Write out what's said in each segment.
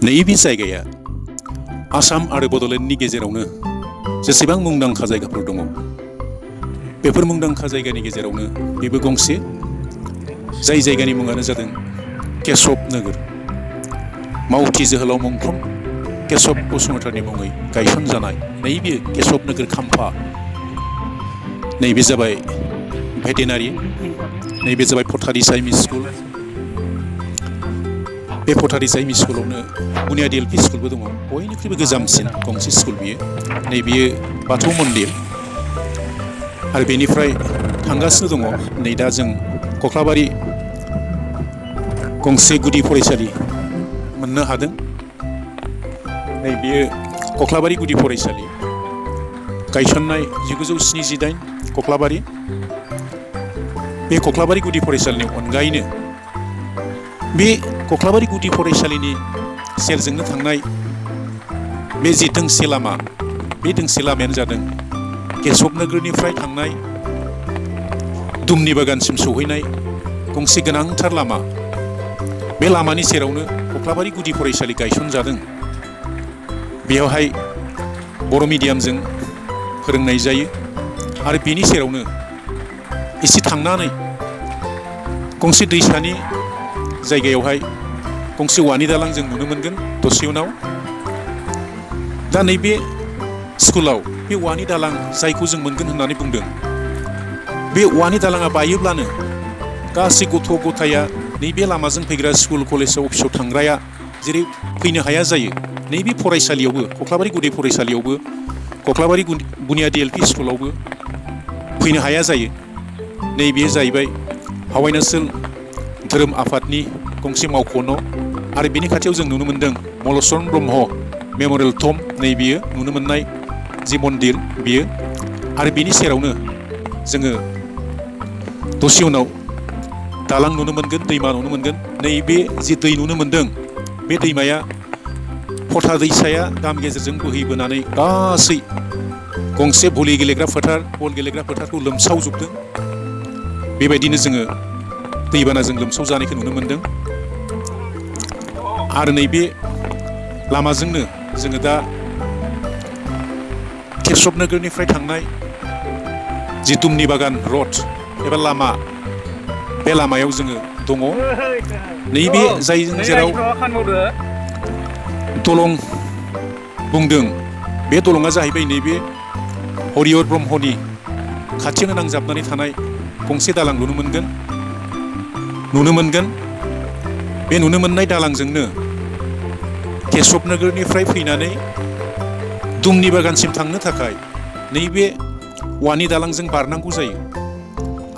नैबे जायगाया आसाम आरो बड'लेण्डनि गेजेरावनो जेसेबां मुंदांखा जायगाफोर दङ बेफोर मुंदांखा जायगानि गेजेरावनो बेबो गंसे जाय जायगानि मुङानो जादों केशब नोगोर। मावथि जोहोलाव मुंख्लं केशब बसुमतारीनि मुङै गायसनजानाय नैबे केशब नोगोर खाम्फा, नैबे जाबाय भेटेनारि, नैबे जाबाय पठारिसा एम इ स्कुल। बे पठारिसा एम इ स्कुलावनो बुनियादी एल पि स्कुलबो दङ, बयनिख्रुइबो गोजामसिन गंसे स्कुल बियो। नैबेयो बाथौ मन्दिर आरो बेनिफ्राय थांगासिनो दङ नै दा जों कख्लाबारि गंसे गुदि फरायसालि मोननो हादों। नै बेयो कख्लाबारि गुदि फरायसालि, गायसननाय 1978 कख्लाबारि। बे कख्लाबारि गुदि फरायसालिनि अनगायैनो बे कख्लाबारि गुदि फरायसालिनि सेरजोंनो थांनाय बे जि दोंसे लामा, बे दोंसे लामायानो जादों केशब नोगोरनिफ्राय थांनाय दुमनि बागानसिम सौहैनाय गंसे गोनांथार लामा। बे लामानि सेरावनो कख्लाबारि गुदि फरायसालि गायसनजादों। बेयावहाय बर' मिडियामजों फोरोंनाय जायो आरो बेनि सेरावनो एसे थांनानै गंसे दैसानि जायगायावहाय गंसे औवानि दालां जों नुनो मोनगोन दसे उनाव। दा नैबे स्कुलाव बे औवानि दालां जायखौ जों मोनगोन होननानै बुंदों, बे औवानि दालाङा बायोब्लानो गासै गथ' गथाया नैबे लामाजों फैग्रा स्कुल कलेजाव अफिसाव थांग्राया जेरै फैनो हाया जायो, नैबे फरायसालियावबो कख्लाबारि गुदि फरायसालियावबो कख्लाबारि बुनियादी एल पि स्कुलावबो फैनो हाया जायो। नैबे जाहैबाय हावाइ ओनसोल धोरोम आफादनि गंसे मावख' न' आरो बेनि खाथियाव जों नुनो मोन्दों मलचरन ब्रह्म मेमरियेल टम्ब, नै बेयो नुनो मोननाय जि मन्दिर बियो। आरो बेनि सेरावनो जोङो दसे उनाव दालां नुनो मोनगोन, दैमा नुनो मोनगोन। नैबे जि दै नुनो मोन्दों बे दैमाया फथा दैसाया गामि गेजेरजों बोहैबोनानै गासै गंसे भलि गेलेग्रा फोथार, बल गेलेग्रा फोथारखौ लोमसावजोबदों। बेबायदिनो जोङो दैबानाजों लोमसाव जानायखौ नुनो मोन्दों। आरो नैबे लामाजोंनो जोङो दा केशब नोगोरनिफ्राय थांनाय जि दुमनि बागान रड एबा लामा, बे लामायाव जोङो दङ। नैबे जायजों जेराव दलं बुंदों, बे दलङा जाहैबाय नैबे हरिहर ब्रह्मनि खाथियावनो नांजाबनानै थानाय गंसे दालां नुनो मोनगोन। बे नुनो मोननाय दालांजोंनो केशब नोगोरनिफ्राय फैनानै दुमनि बागानसिम थांनो थाखाय नैबे औवानि दालांजों बारनांगौ जायो।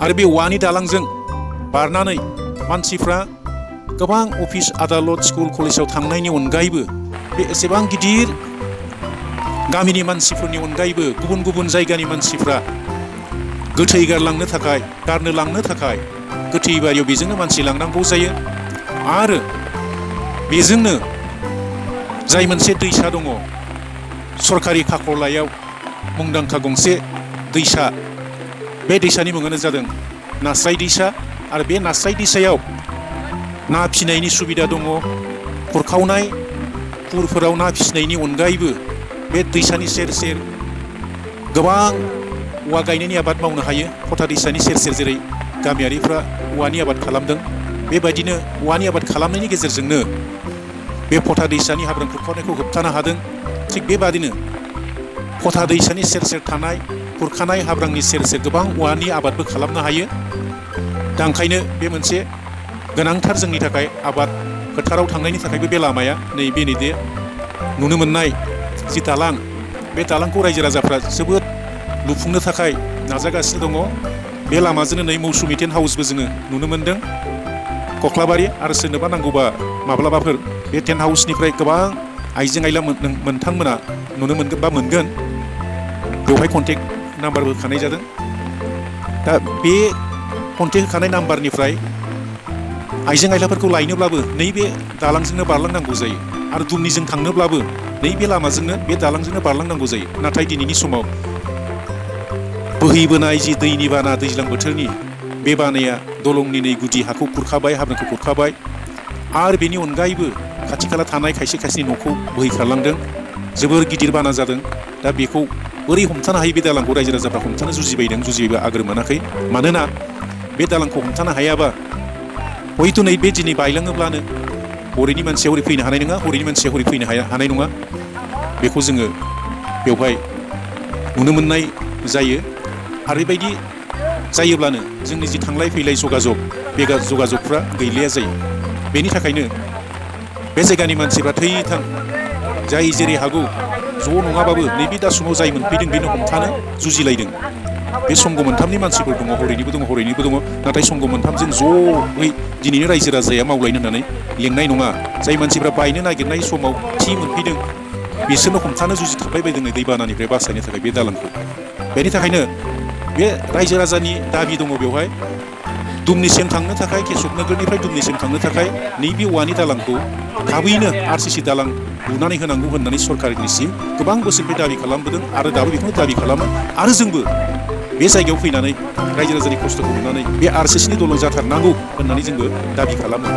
आरो बे औवानि दालांजों बारनानै मानसिफ्रा गोबां अफिस आदालत स्कुल कलेजाव थांनायनि अनगायैबो बे एसेबां गिदिर गामिनि मानसिफोरनि अनगायैबो गुबुन गुबुन जायगानि मानसिफ्रा गोथै गारनो लांनो थाखाय गोथै बारियाव बेजोंनो मानसि लांनांगौ जायो। आरो बेजोंनो जाय मोनसे दैसा दङ, सरकारि खाख्रलायाव मुंदांखा गंसे दैसा, बे दैसानि मुङानो जादों नास्राय दैसा। आरो बे नास्राय दैसायाव ना फिसिनायनि सुबिदा दङ। खुरखावनाय पुरफोराव ना फिसिनायनि अनगायैबो बे दैसानि सेर सेर गोबां औवा गायनायनि आबाद मावनो हायो। फथा दैसानि सेर सेर जेरै गामियारिफ्रा औवानि आबाद खालामदों, बेबायदिनो औवानि आबाद खालामनायनि गेजेरजोंनो बे फथा दैसानि हाब्रां खुरखावनायखौ होबथानो हादों। थिग बेबादिनो फथा दैसानि सेर सेर थानाय खुरखानाय हाब्रांनि सेर सेर गोबां औवानि आबादबो खालामनो हायो। दा ओंखायनो बे मोनसे गोनांथार जोंनि थाखाय आबाद फोथाराव थांनायनि थाखायबो बे लामाया नैबे नुनो मोननाय जि दालां, बे दालांखौ रायजो राजाफ्रा जोबोद लुफुंनो थाखाय नाजागासिनो दङ। बे लामाजोंनो नै मौसुमि टेन्ट हाउसबो जोङो नुनो मोन्दों कख्लाबारि। आरो सोरनोबा नांगौबा माब्लाबाफोर बे टेन्ट हाउसनिफ्राय गोबां आइजें आइला नोंथांमोना नुनो मोनगोन बा मोनगोन। बेवहाय कन्टेक्ट नाम्बारबो होखानाय जादों। दा बे कन्टेक्ट होखानाय नाम्बारनिफ्राय आइजें आइलाफोरखौ लायनोब्लाबो नैबे दालांजोंनो बारलांनांगौ जायो। आरो दुमनिजों थांनोब्लाबो नैबे लामाजोंनो बे दालांजोंनो बारलांनांगौ जायो। नाथाय दिनैनि समाव बोहैबोनाय जि दैनि बाना, दैज्लां बोथोरनि बे बानाया दलंनि नै गुदि हाखौ खुरखाबाय, हाब्रांखौ खुरखाबाय। आरो बेनि अनगायैबो खाथि खाला थानाय खायसे खायसेनि न'खौ बोहैखारलांदों। जोबोर गिदिर बाना जादों। दा बेखौ बोरै हमथानो हायो? बे दालांखौ रायजो राजाफ्रा हमथानो जुजिबायबा आग्रो मोनाखै। मानोना बे दालांखौ हमथानो हायाबा हयथ' नै बे दिनै बायलाङोब्लानो हरैनि मानसिया हरै फैनो हानाय नङा, हरैनि मानसिया हरै फैनो हानाय नङा। बेखौ जोङो बेवहाय नुनो मोननाय जायो। आरो बेबायदि जायोब्लानो जोंनि जि थांलाय फैलाय जगाजग, बे जगाजगफ्रा गैलिया जायो। बेनि थाखायनो बे जायगानि मानसिफ्रा थैथां जाय जेरै हागौ ज' नङाबाबो नैबे दा समाव जाय मोनफैदों बेनो हमथानो जुजिलायदों। बे संग मोनथामनि मानसिफोर दङ, हरैनिबो दङ हरैनिबो दङ। नाथाय संग मोनथामजों ज'यै दिनैनो रायजो राजाया मावलायनो होननानै लेंनाय नङा। जाय मानसिफ्रा बायनो नागिरनाय समाव थि मोनफैदों बिसोरनो हमथानो जुजिथाबबाय बायदों नै दैबानानिफ्राय बासायनो थाखाय बे दालांखौ। बेनि थाखायनो बे रायजो राजानि दाबि दङ बेवहाय दुमनिसिम थांनो थाखाय, केशब नोगोरनिफ्राय दुमनिसिम थांनो थाखाय नैबे औवानि दालांखौ थाबैनो RCC दालां लुनानै होनांगौ होननानै सरकारनिसिम गोबां बोसोरनिफ्राय दाबि खालामबोदों आरो दाबो बेखौनो दाबि खालामो। आरो जोंबो बे जायगायाव फैनानै रायजो राजानि खस्थ'खौ नुनानै बे RCCनि दलं जाथारनांगौ होननानै जोंबो दाबि खालामो।